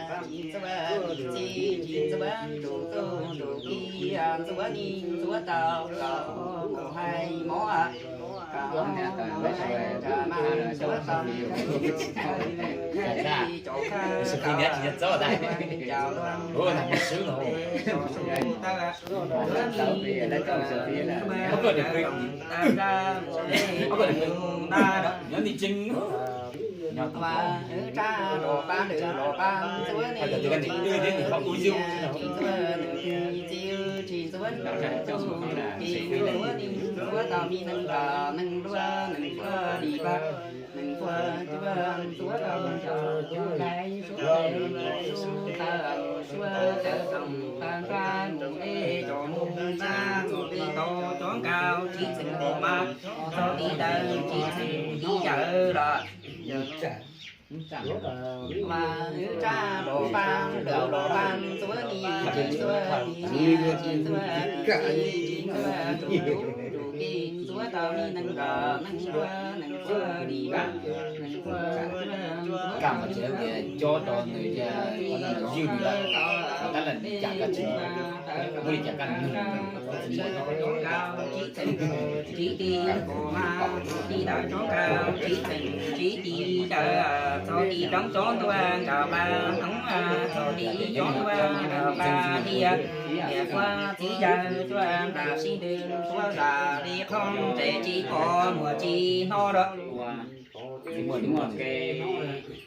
Ntxuav txiv tsis ntxuav ntsum tub ntsum kiv, ntxuav nis ntxuav tau kom hais mov, kom hais mas ntxuav tau ntxuav tau Ua wb rab los pab lwm los pab ntxuav nis, tsis ntxuav nws txiv, tsis ntxuav nws tub nws kiv, ntxuav nis ntxuav tau me neeg nrog neeg nruab neeg nruab li pab, neeg nruab nruab ntxuav tau cov cov lais suav tau suav tawv toom tag nrho mus dej cov mus nrab mus dej tau cov nkauj tsis txeem mus mas txog li ntawd tsis txeem li yawm los mas wb rab los pab lwm los pab ntxuav nis tsis ntxuav nis tsis ntxuav nis tsis ntxuav tus tub tus kiv, ntxuav tau me neeg nrog neeg nruab neeg nruab li pab, neeg nruab nruab ntxuav tau me neeg nrog neeg nruab li pab, tab lawm li cas koj tsis muaj li cas koj nug tsis muaj. Tsis txeem tsis ti nkaus mas txog li ntawd tsob nkauj tsis txeem tsis ti ntawd txog li roob tsob ntuag nkaus pab hnub txog li tsob ntuag nkaus pab tiag. Niam pog txiv yawg tuaj nram sib ntws tuaj zam li qhov nqes tsis pom muag tsis hnov rau. Tsis muaj tsis muaj kev